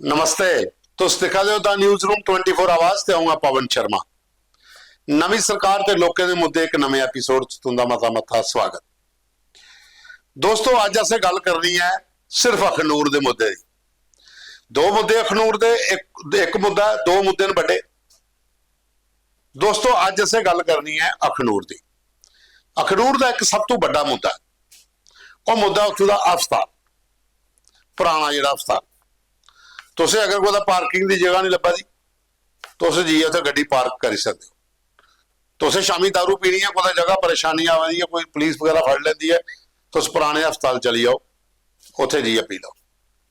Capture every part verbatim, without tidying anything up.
नमस्ते। तुस दिक्खा दे ओ the newsroom twenty four आवाज ते अ'ऊं आं पवन शर्मा। नमीं सरकार ते लोकें दे मुद्दे इक नमें एपिसोड च तुं'दा मता मता स्वागत। दोस्तो, अज्ज असें गल्ल करनी ऐ सिर्फ अखनूर दे मुद्दे दी। दो मुद्दे अखनूर दे, इक इक मुद्दा ऐ, दो मुद्दे न बड्डे। दोस्तो, अज्ज असें गल्ल करनी ऐ अखनूर दी। अखनूर दा इक सब तों बड्डा मुद्दा ऐ, ओह् मुद्दा उत्थूं दा अस्पताल, पराना जेह्ड़ा अस्पताल। तुसें अगर कुतै पार्किंग दी जगह निं लब्भा दी, तुस जाइयै उत्थै गड्डी पार्क करी सकदे ओ। तुसें शामीं दारू पीनी ऐ, कुतै जगह परेशानी आवा दी ऐ, कोई पुलिस बगैरा फड़ लैंदी ऐ, तुस पराने अस्पताल चली जाओ, उत्थै जाइयै पी लैओ।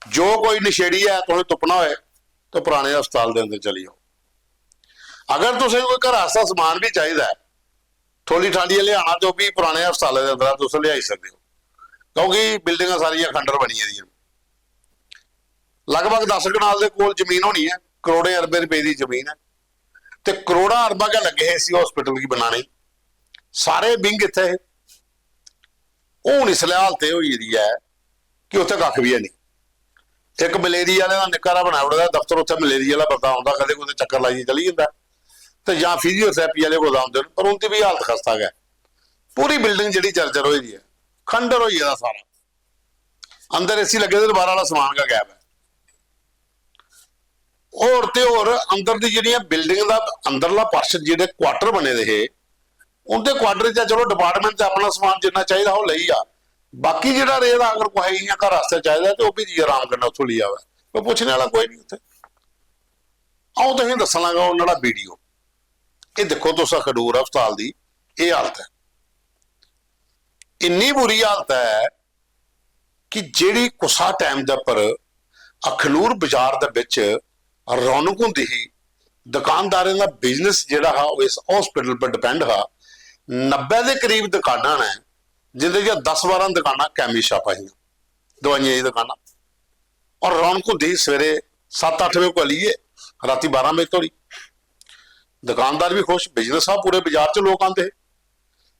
जो कोई नशेड़ी ऐ, तुसें तुप्पना होए, ते पराने अस्पताल दे अंदर चली जाओ। अगर तुसें कोई घरा आस्तै समान बी चाहिदा ऐ, ठोली ठालियै लेआना, ते ओह् बी पराने अस्पतालै दे अंदर तुस लेआई सकदे ओ, क्योंकि बिल्डिंगां सारियां खंडर बनी गेदियां न। लगभग दस कनाल दे कोल जमीन होनी ऐ, करोड़ें अरबें रपेऽ दी जमीन ऐ, ते करोड़ां अरबां गै लग्गे हे इसी हॉस्पिटल गी बनाने गी। सारे विंग इत्थै हे। हून इसलै हालत एह् होई गेदी ऐ कि उत्थै कक्ख बी है निं। इक मलेरिया आह्ले दा निक्का हारा बनाई ओड़े दा दफ्तर, उत्थै मलेरिया आह्ला बंदा औंदा, कदें कुतै चक्कर लाइयै चली जंदा ऐ। ते जां फिजियोथेरेपी आह्ले कुतै औंदे न, पर उं'दी बी हालत खस्ता गै। पूरी बिल्डिंग जेह्ड़ी जर्जर होई दी ऐ, खंडर होई गेदा सारा। अंदर एसी लग्गे दे, बाह्र आह्ला समान गै गायब ऐ। होर ते होर अंदर दी जेह्ड़ियां बिल्डिंग दा अंदरला पोर्शन, जेह्ड़े क्वार्टर बने दे हे, उं'दे क्वार्टर च चलो डिपार्टमेंट ते अपना समान जिन्ना चाहिदा हा ओह् लेई जा, बाकी जेह्ड़ा रेह् दा अगर कुसै गी इ'यां घर आस्तै चाहिदा ते ओह् बी जाइयै आराम कन्नै उत्थूं लेई आवै, कोई पुच्छने आह्ला कोई निं उत्थै। अ'ऊं तुसेंगी दस्सन लगा ओह् न्हाड़ा वीडियो। एह् दिक्खो तुस अखनूर अस्पताल दी एह् हालत ऐ, इन्नी बुरी हालत ऐ कि जेह्ड़ी कुसा टाइम दे उप्पर अखनूर बाजार दे बिच रौनक होंदी ही, दुकानदारें दा बिजनेस जेह्ड़ा हा ओह् इस हॉस्पिटल पर डिपेंड हा। नब्बै दे करीब दुकानां न जिंदे चा दस बारां दुकानां कैमिस्ट शापां हियां, दवाइयें दी दुकानां। और रौनक होंदी ही सवेरे सत्त अट्ठ बजे कोला लेइयै रातीं बारां बजे धोड़ी। दुकानदार बी खुश, बिजनेस हा, पूरे बाजार च लोक आंदे हे।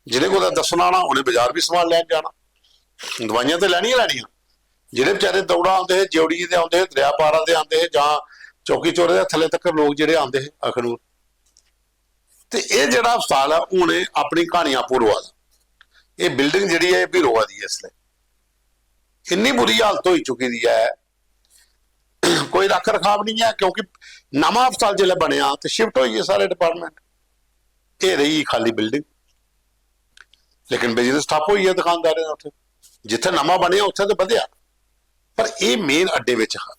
जि'नें कुतै दस्सना आना, उ'नें बाजार बी समान लैन जाना, दवाइयां ते लैनियां लैनियां। जेह्ड़े बेचारे दौड़ा आंदे हे, जेओड़ी दे आंदे हे, दरेआ पारा दे आंदे हे, जां चौकी चौरे दे थल्ले तक्कर लोक जेह्ड़े आंदे हे अखनूर। ते एह् जेह्ड़ा अस्पताल ऐ, हून एह् अपनी क्हानी आपूं रोआ दा। एह् बिल्डिंग जेह्ड़ी ऐ, एह् बी रोआ दी ऐ इसलै। इन्नी बुरी हालत होई चुकी दी ऐ, कोई रक्ख रखाव निं ऐ, क्योंकि नमां अस्पताल जिसलै बनेआ ते शिफ्ट होई गे सारे डिपार्टमेंट, एह् रेही खाल्ली बिल्डिंग। लेकिन बिजनेस ठप्प होई गेआ दुकानदारें दा उत्थै। जित्थै नमां बनेआ उत्थै ते बधेआ, पर एह् मेन अड्डे बिच हा।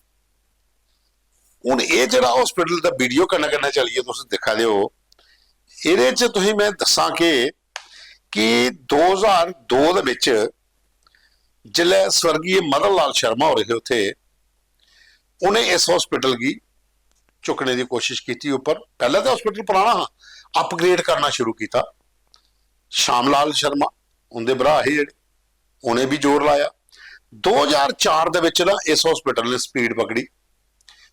हून एह् जेह्ड़ा हॉस्पिटल दा वीडियो कन्नै कन्नै चलियै तुस दिक्खा दे ओ, एह्दे च तुसें में दस्सां के कि दो ज्हार दो दे बिच जिसलै स्वर्गीय मदन लाल शर्मा होर हे उत्थे, उ'नें इस हॉस्पिटल गी चुक्कने दी कोशिश कीती उप्पर। पैह्लें ते हॉस्पिटल पराना हा, अपग्रेड करना शुरू कीता। श्याम लाल शर्मा उं'दे भ्राऽ हे जेह्ड़े, उ'नें बी जोर लाया। दो ज्हार चार दे बिच ना इस हॉस्पिटल ने स्पीड पकड़ी,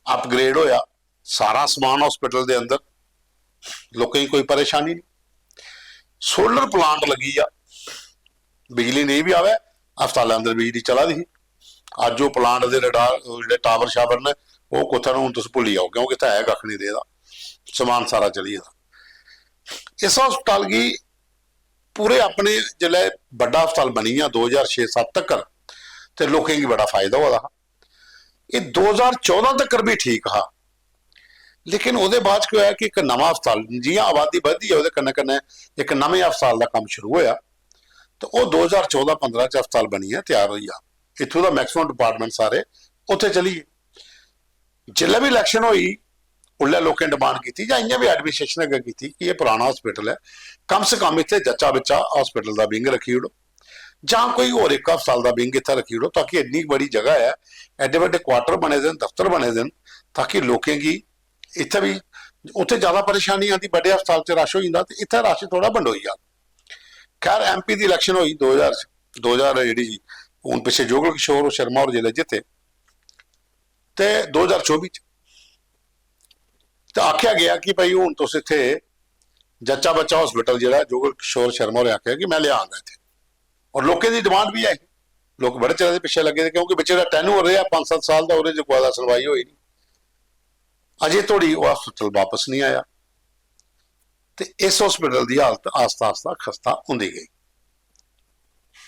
अपग्रेड होया, सारा समान हॉस्पिटल दे अंदर, लोकें गी कोई परेशानी नहीं। सोलर प्लांट लग्गी गेआ, बिजली नेईं बी आवै, अस्पतालै अंदर बिजली चला दी ही। अज्ज ओह् प्लांट दे रडार, जेह्ड़े टावर शावर न, ओह् कुत्थै न, हून तुस भुल्ली जाओ, क्योंकि इत्थै है कक्ख निं रेह्दा, समान सारा चली गेदा। इस हस्पताल गी पूरे अपने, जिसलै बड्डा हस्पताल बनी गेआ दो ज्हार छे सत्त तक्कर, ते लोकें गी बड़ा फायदा होआ दा हा। एह् दो ज्हार चौदां तक्कर बी ठीक हा, लेकिन ओह्दे बाद च केह् होआ कि इक नमां हस्पताल, जि'यां आबादी बधदी ऐ, ओह्दे कन्नै कन्नै इक नमें हस्पताल दा कम्म शुरू होआ, ते ओह् दो ज्हार चौदां पंदरां च हस्पताल बनियै त्यार होई गेआ। इत्थूं दा मैक्सिमम डिपार्टमेंट सारे उत्थै चली गे। जिसलै बी इलैक्शन होई, उसलै लोकें डिमांड कीती, जां इ'यां बी एडमिनिस्ट्रेशन अग्गें कीती कि एह् पराना हस्पिटल ऐ, कम से कम इत्थै जच्चा बच्चा हस्पिटल दा विंग रक्खी ओड़ो, जां कोई होर इक हस्पताल दा विंग इत्थै रक्खी ओड़ो, ताकि इन्नी बड़ी जगह ऐ, एड्डे बड्डे क्वार्टर बने दे न, दफ्तर बने दे न, ताकि लोकें गी इत्थै बी, उत्थै ज्यादा परेशानी आंदी, बड्डे हस्पताल च रश होई जंदा ते इत्थै रश थोह्ड़ा बंडोई जा। खैर, एमपी दी इलैक्शन होई दो ज्हार, दो ज्हार जेह्ड़ी, हून पिच्छे जोगल किशोर शर्मा होर जिसलै जित्ते, ते दो ज्हार चौबी च ते आखेआ गेआ कि भाई, हून तुस इत्थै जच्चा बच्चा हस्पिटल जेह्ड़ा, जोगल किशोर शर्मा होरें आखेआ कि में लेआंगा इत्थै। और लोकें दी डिमांड बी ऐ ही, लोक बड़े चिरै दे पिच्छे लग्गे दे, क्योंकि बच्चे दा टैन्यूअर रेहा पंज सत्त साल दा, ओह्दे च कुतै दा सुनवाई होई निं। अजे धोड़ी ओह् हॉस्पिटल बापस नहीं आया। ते इस हॉस्पिटल दी हालत आस्ता आस्ता खस्ता होंदी गई।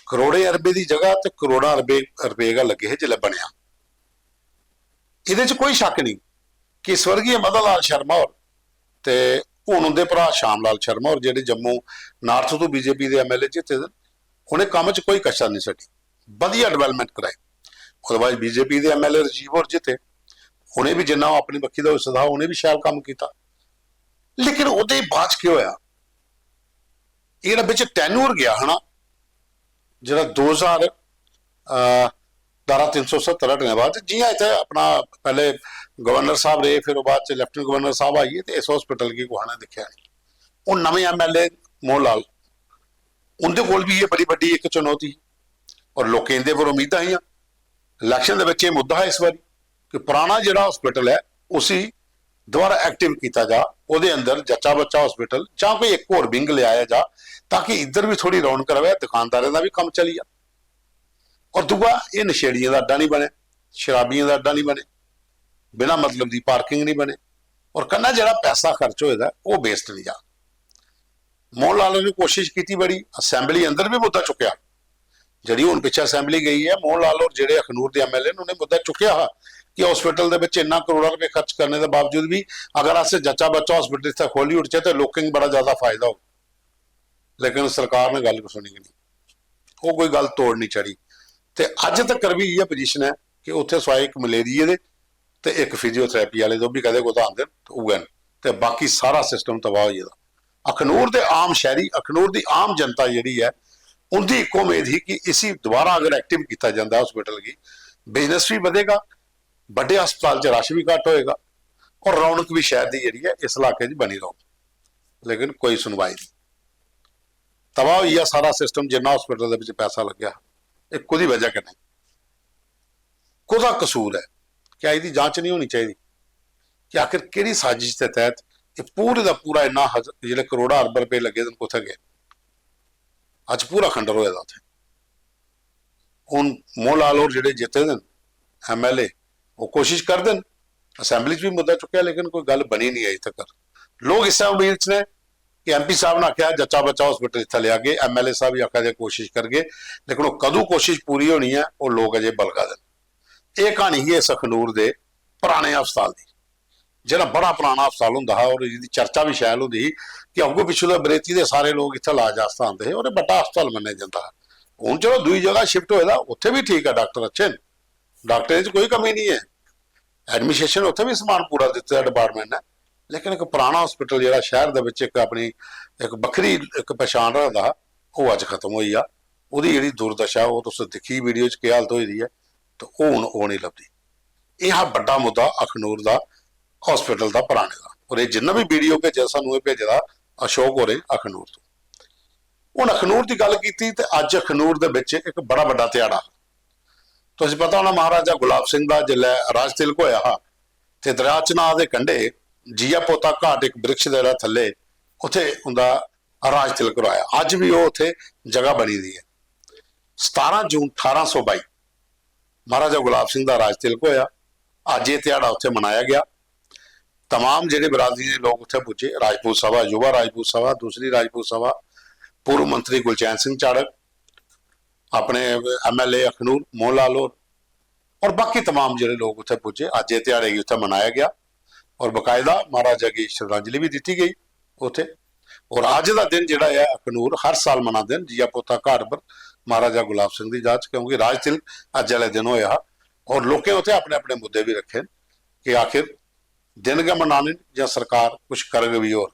करोड़ें अरबें दी जगह ते करोड़ां अरबे रपेऽ गै लग्गे हे जिसलै बनेआ। एह्दे च कोई शक्क नेईं कि स्वर्गीय मदन लाल शर्मा होर ते हून उं'दे भ्राऽ श्याम लाल शर्मा होर, जेह्ड़े जम्मू नार्थ तों बीजेपी दे एमएलए जित्ते दे न, उ'नें कम्म च कोई कसर नेईं छड्डी, बधिया डेवलपमेंट कराई। ओह्दे बाद बीजेपी दे एमएलए राजीव होर जित्ते, उ'नें बी जिन्ना अपनी बक्खी दा होई सकदा हा, उ'नें बी शैल कम्म कीता। लेकिन ओह्दे बाद च केह् होआ? एह् जेह्ड़ा बिच टैन्योर गेआ हा ना, जेह्ड़ा दो ज्हार, अ, धारा तिन्न सौ सत्तर हटने दे बाद, जि'यां इत्थै अपना पैह्ले गवर्नर साहब रेह्, फिर ओह् बाद च लेफ्टिनेंट गवर्नर साहब आई गे, ते इस हॉस्पिटल गी कुसै ने दिक्खेआ नेईं। हून नमें एमएलए मोहन लाल, उं'दे कोल बी एह् बड़ी बड्डी इक चुनौती ही, और लोकें इं'दे पर उम्मीदां हियां। इलेक्शन दे बिच एह् मुद्दा हा इस बारी कि पराना जेह्ड़ा हॉस्पिटल ऐ, उसी दोबारा एक्टिव कीता जा, ओह्दे अंदर जच्चा बच्चा हॉस्पिटल जां कोई इक होर विंग लेआया जा, ताकि इद्धर बी थोह्ड़ी रौनक र'वै, दुकानदारें दा बी कम्म चली जा। और दूआ, एह् नशेड़ियें दा अड्डा निं बने, शराबियें दा अड्डा निं बने, बिना मतलब दी पार्किंग निं बने, और कन्नै जेह्ड़ा पैसा खर्च होए दा ऐ, ओह् वेस्ट निं जा। मोहन लाल होरें कोशिश कीती बड़ी, असेंबली अंदर बी मुद्दा चुक्केआ। जेह्ड़ी हून पिच्छें असेंबली गेई ऐ, मोहन लाल होर जेह्ड़े अखनूर दे एमएलए न, उ'नें मुद्दा चुक्केआ हा कि हॉस्पिटल दे बिच इन्ना करोड़ां रपेऽ खर्च करने दे बावजूद बी अगर अस जच्चा बच्चा हॉस्पिटल इत्थै खोह्ल्ली ओड़चै ते लोकें गी बड़ा ज्यादा फायदा होग। लेकिन सरकार ने गल्ल सुनी गै नेईं, ओह् कोई गल्ल तोड़ निं चढ़ी। ते अज्ज तक्कर बी इ'यै पोजीशन ऐ कि उत्थै सिवाए इक मलेरिये दे ते इक फिजियोथेरेपी आह्ले, ते ओह् बी कदें कुतै आंदे न ते उ'ऐ न, ते बाकी सारा सिस्टम तबाह होई गेदा। अखनूर दे आम शैह्री, अखनूर दी आम जनता जेह्ड़ी ऐ, उं'दी इक उम्मीद ही कि इसी दोबारा अगर एक्टिव कीता जंदा हॉस्पिटल गी, बिजनेस बी बधेगा, बड्डे हस्पताल च रश बी घट्ट होएगा और रौनक बी शैह्र दी जेह्ड़ी ऐ इस इलाके च बनी रौह्ग। लेकिन कोई सुनवाई नेईं, तबाह होई गेआ सारा सिस्टम। जिन्ना हॉस्पिटल दे बिच पैसा लग्गेआ हा, एह् कोह्दी बजह कन्नै, कोह्दा कसूर ऐ? क्या एह्दी जांच नेईं होनी चाहिदी कि आखिर केह्ड़ी साजिश दे तैह्त एह् पूरे दा पूरा इन्ना हज-, जेह्ड़े करोड़ां अरब रपेऽ लग्गे दे न, कुत्थै गे? अज्ज पूरा खंडर होए दा उत्थै। हून मोहन लाल होर जेह्ड़े जित्ते दे न एमएलए, ओह् कोशिश करदे न, असेंबली च बी मुद्दा चुक्केआ, लेकिन कोई गल्ल बनी निं अज्ज तक्कर। लोक इस्सै उम्मीद च न कि एमपी साहब ने आखेआ जच्चा बच्चा हॉस्पिटल इत्थै लेआगे, एमएलए साहब बी आखा दे कोशिश करगे, लेकिन ओह् कदूं कोशिश पूरी होनी ऐ, ओह् लोक अजें बलगा दे न। एह् क्हानी ही इस अखनूर दे पराने हस्पताल दी, जेह्ड़ा बड़ा पराना हस्पताल होंदा हा और एह्दी चर्चा बी शैल होंदी ही कि अग्गों पिच्छों दे बरेती दे सारे लोक इत्थै इलाज आस्तै आंदे हे और एह् बड्डा हस्पताल मन्नेआ जंदा हा। हून चलो दूई जगह शिफ्ट होए दा, उत्थै बी ठीक ऐ, डाक्टर अच्छे न, डाक्टरें च कोई कमी निं ऐ, एडमिनिस्ट्रेशन उत्थै बी समान पूरा दित्ते दा डिपार्टमेंट ने, लेकिन इक पराना हॉस्पिटल जेह्ड़ा शैह्र दे बिच इक अपनी इक बक्खरी इक पछान रखदा हा, ओह् अज्ज खत्म होई गेआ। ओह्दी जेह्ड़ी दुर्दशा, ओह् तुस दिक्खी वीडियो च केह् हालत होई दी ऐ, ते ओह् हून ओह् निं लभदी। एह् हा बड्डा मुद्दा अखनूर दा, हॉस्पिटल दा पराने दा। और एह् जिन्ना बी वीडियो भेजे, सानू एह् भेजे दा अशोक होरें अखनूर तो। हून अखनूर दी गल्ल कीती ते अज्ज अखनूर दे बिच इक बड़ा बड्डा ध्याड़ा। तुसें पता होना, महाराजा गुलाब सिंह दा जिसलै राज तिलक होया हा ते दरिया चनाह दे कंढे जिया पोता घाट इक वृक्ष दे थल्ले उत्थे उंदा राज तिलक कराया। अज्ज भी ओह् उत्थे जगह बनी दी ऐ। सतारां जून अठारां सौ बाई महाराजा गुलाब सिंह दा राज तिलक होया। अज्ज एह् ध्याड़ा उत्थे मनाया गया। तमाम जेह्ड़े बरादरी दे लोक उत्थे पुज्जे, राजपूत सभा, युवा राजपूत सभा, दूसरी राजपूत सभा, पूर्व मंत्री गुलचैन सिंह चाड़क, अपने एमएलए अखनूर मोहन लाल होर और बाकी तमाम जेह्ड़े लोक उत्थे पुज्जे, अज्ज एह् ध्याड़े गी उत्थे मनाया गया और बकायदा महाराजा गी श्रद्धांजलि भी दित्ती गई उत्थे। और अज्ज दा दिन जेह्ड़ा ऐ अखनूर हर साल मनांदे न जिया पोता घाट पर महाराजा गुलाब सिंह दी याद च, क्योंकि राज तिलक अज्ज आह्ले दिन होया हा और लोकें उत्थे अपने अपने मुद्दे भी रक्खे न कि आखिर दिन गै मनाने न जां सरकार कुछ करग बी होर,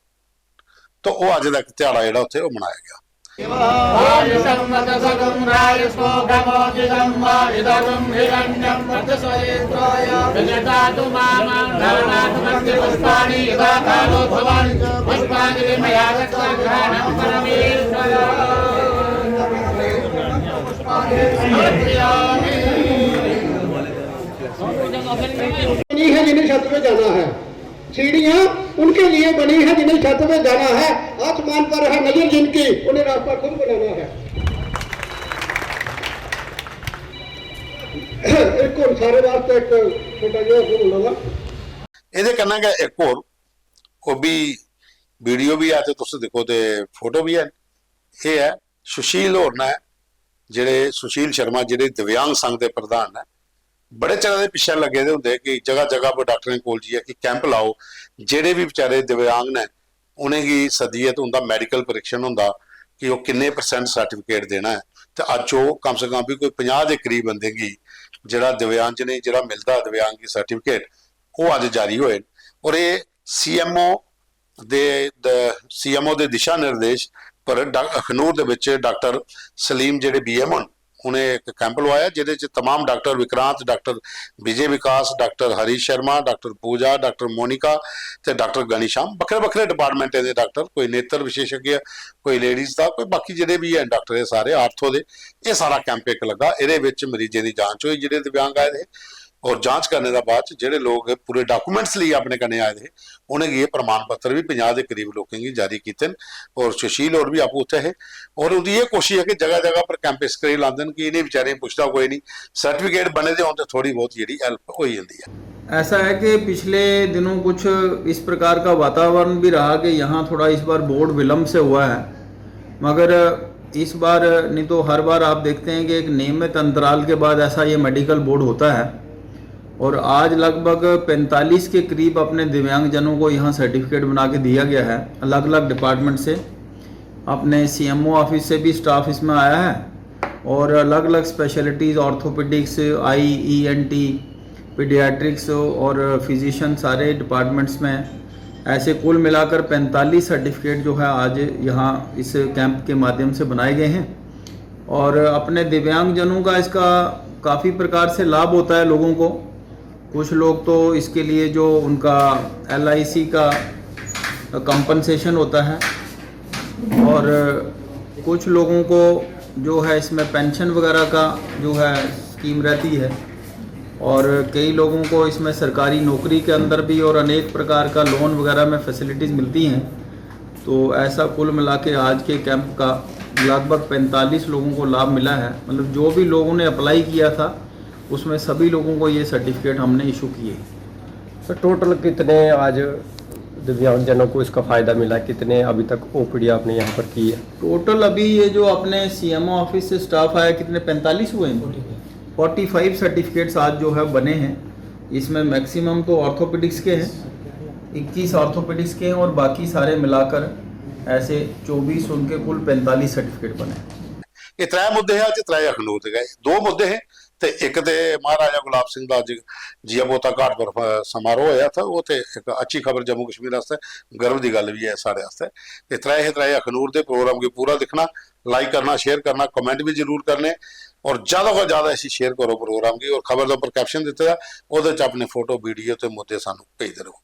तो ओह् अज्ज दा इक ध्याड़ा जेह्ड़ा उत्थे ओह् मनाया गेआ। नहीं है जिन्हें छत पे जाना है। सीढ़ियां उनके लिए बनी है जिन्हें छत पे जाना है। आसमान पर है नजर जिनकी, उन्हें रास्ता खुद बनाना है। एक और सारे वास्ते एक छोटा जेहा सुन लगा। एह्दे कन्नै गै इक होर, ओह् बी वीडियो बी ऐ ते तुस दिक्खो ते फोटो बी हैन। एह् ऐ सुशील होर न, जेह्ड़े सुशील शर्मा, जेह्ड़े दिव्यांग संघ दे प्रधान न। बड़े चिरै दे पिच्छें लग्गे दे होंदे कि जगह जगह पर डाक्टरें कोल जाइयै कि कैंप लाओ, जेह्ड़े बी बेचारे दिव्यांग न उ'नेंगी सद्दियै ते उं'दा मैडिकल परीक्षण होंदा कि ओह् किन्ने परसेंट सर्टिफिकेट देना ऐ। ते अज्ज ओह् कम से कम बी कोई पंजाह् दे करीब बंदे गी जेह्ड़ा दिव्यांगजनें गी जेह्ड़ा मिलदा दिव्यांग गी सर्टिफिकेट, ओह् अज्ज जारी होए न। और एह् सीएमओ दे, द-, सीएमओ दे दिशा निर्देश पर डा-, अखनूर दे बिच डाक्टर सलीम जेह्ड़े बीएमओ न, उ'नें इक कैंप लोआया जेह्दे च तमाम डाक्टर विक्रांत, डाक्टर विजय विकास, डाक्टर हरीश शर्मा, डाक्टर पूजा, डाक्टर मोनिका ते डाक्टर गणीश्याम, बक्खरे बक्खरे डिपार्टमेंटें दे डाक्टर, कोई नेत्र विशेषज्ञ, कोई लेडीज दा, कोई बाकी जेह्ड़े बी हैन डाक्टर, एह् सारे आर्थो दे, एह् सारा कैंप इक लग्गा। एह्दे बिच मरीजें दी जांच होई जेह्ड़े दिव्यांग आए दे हे, और जांच करने दे बाद च जेह्ड़े लोक पूरे डाक्यूमेंट्स लेइयै अपने कन्नै आए दे हे, उ'नेंगी एह् प्रमाण पत्र बी पंजाह् दे करीब लोकें गी जारी कीते न। और सुशील होर बी आपूं उत्थै हे, और उं'दी एह् कोशिश ऐ कि जगह जगह पर कैंप इस करी लांदे न कि इ'नें बेचारें गी पुछदा कोई नहीं, सर्टिफिकेट बने दे होन ते थोड़ी बहुत जेह्ड़ी हेल्प होई जंदी ऐ। ऐसा है कि पिछले दिनों कुछ इस प्रकार का वातावरण भी रहा कि यहाँ थोड़ा इस बार बोर्ड विलंब से हुआ है, मगर इस बार, नहीं तो हर बार आप देखते हैं कि एक नियमित अंतराल के बाद ऐसा ये मेडिकल बोर्ड होता है। और आज लगभग पैंतालीस के करीब अपने दिव्यांगजनों को यहाँ सर्टिफिकेट बना के दिया गया है अलग अलग डिपार्टमेंट से। अपने सीएमओ ऑफिस से भी स्टाफ इसमें आया है और अलग अलग स्पेशलिटीज़, ऑर्थोपेडिक्स, आई, ईएनटी, पीडियाट्रिक्स और फिजिशियन, सारे डिपार्टमेंट्स में ऐसे कुल मिलाकर पैंतालीस सर्टिफिकेट जो है आज यहाँ इस कैंप के माध्यम से बनाए गए हैं। और अपने दिव्यांगजनों का इसका काफ़ी प्रकार से लाभ होता है लोगों को। कुछ लोग तो इसके लिए जो उनका एलआईसी का कंपनसेशन होता है, और कुछ लोगों को जो है इसमें पेंशन वगैरह का जो है स्कीम रहती है, और कई लोगों को इसमें सरकारी नौकरी के अंदर भी और अनेक प्रकार का लोन वगैरह में फैसिलिटीज़ मिलती हैं। तो ऐसा कुल मिला के आज के कैंप का लगभग पैंतालीस लोगों को लाभ मिला है। मतलब, जो भी लोगों ने अप्लाई किया था, उसमें सभी लोगों को ये सर्टिफिकेट हमने इशू किए। सर, टोटल कितने आज दिव्यांगजनों को इसका फ़ायदा मिला है? कितने अभी तक ओपीडी आपने यहाँ पर की है? टोटल अभी ये जो अपने सीएमओ ऑफिस से स्टाफ आया, कितने, पैंतालीस हुए हैं? फोर्टी फाइव सर्टिफिकेट्स आज जो है बने हैं। इसमें मैक्सिमम तो ऑर्थोपेडिक्स के हैं, इक्कीस ऑर्थोपेडिक्स के हैं और बाकी सारे मिलाकर ऐसे चौबीस, उनके कुल पैंतालीस सर्टिफिकेट बने हैं। एह् त्रै मुद्दे हे अज्ज, त्रै अखनूर दे गै दो मुद्दे हे। ते इक ते महाराजा गुलाब सिंह दा अज्ज जिया पोता घाट पर समारोह होया था, ओह् ते इक अच्छी खबर जम्मू कश्मीर आस्तै, गर्व दी गल्ल बी ऐ साढ़े आस्तै। ते त्रै हे त्रै अखनूर दे। प्रोग्राम गी पूरा दिक्खना, लाइक करना, शेयर करना, कमेंट बी जरूर करने, और ज्यादा कोला ज्यादा इसी शेयर करो प्रोग्राम गी। और खबर दे उप्पर कैप्शन दित्ते दा, ओह्दे च अपने फोटो, वीडियो ते मुद्दे सानू भेजदे रहो।